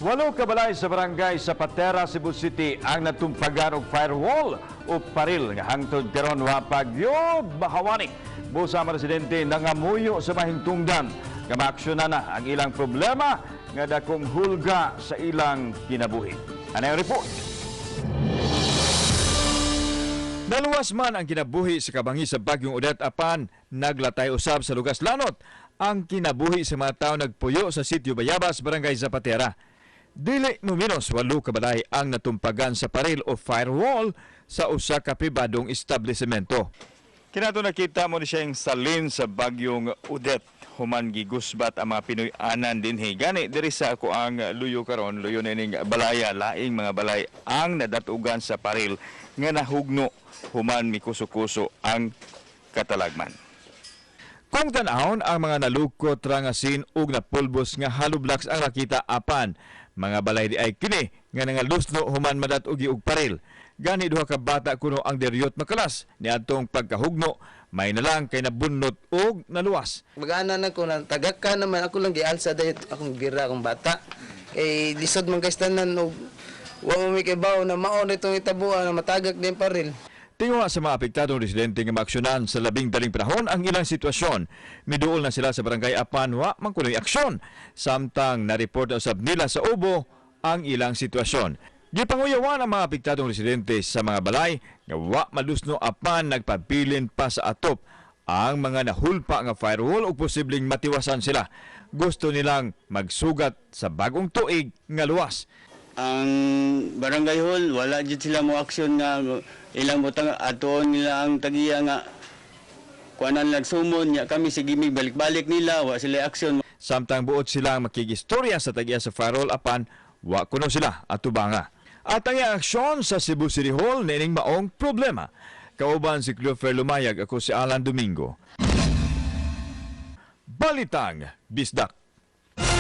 Walo ka balay sa barangay sa Patera, Cebu City ang natumpagan og firewall o paril nga hangtod karon wa pa gyud mahawani. Busa ang residente nangamuyo sa mahintungdan nga maaksyonan na ang ilang problema nga dakong hulga sa ilang kinabuhi. Ano ang report? Naluwas man ang kinabuhi sa kabangi sa Bagyong Odette apan naglatay usab sa Lugas Lanot ang kinabuhi sa mga tao nagpuyo sa sitio Bayabas, Barangay Zapatera. Dili mo minos 8 ka balay ang natumpagan sa paril o firewall sa usa ka pribadong establishmento. Kinato nakita mo ni siya yung salin sa Bagyong Odette human gigusbat ang mga Pinoy-anan dinhi. Gani diri sa ako ang luyo karon, luyo nining balaya, laing mga balay ang nadatugan sa paril nga nahugno human mikuso-kuso ang katalagman. Kung tan-awon ang mga nalukot ra nga sin ug napulbos nga hollow blocks ang nakita apan mga balay di ay kini nga nangalusno human madat-og og paril. Gani duha ka bata kuno ang deryot makalas niadtong pagkahugno, may nalang kay nabunot og naluwas. Magana na ko na tagak ka naman ako lang gialsa dahil akong gira akong bata. Kay lisod man kay tanan og wa mo may kibaw na mao na itong itabuan na matagak din pa rin. Tinguha sa mga apektadong residente nga maaksyonan sa labing daling panahon ang ilang sitwasyon. Miduol na sila sa barangay apan wa man kunoy aksyon. Samtang na-report na usab nila sa ubo ang ilang sitwasyon. Gipanguyawan ang mga apektadong residente sa mga balay nga wa malusno apan nagpabilin pa sa atop ang mga nahulpa nga firewall ug posibleng matiwasan sila. Gusto nilang magsugat sa bagong tuig nga luwas. Ang barangay hall, wala jud sila mo aksyon nga ilang butang atuon nila ang tagiya nga kuanan lang sumon nya kami sige mig balik-balik nila, wa sila aksyon. Samtang buot silang makigistorya sa tagiya sa firewall apan wa kuno sila atubanga. At ang aksyon sa Cebu City Hall niining maong problema. Kauban si Clofer Lumayag, ako si Alan Domingo. Balitang Bisdak.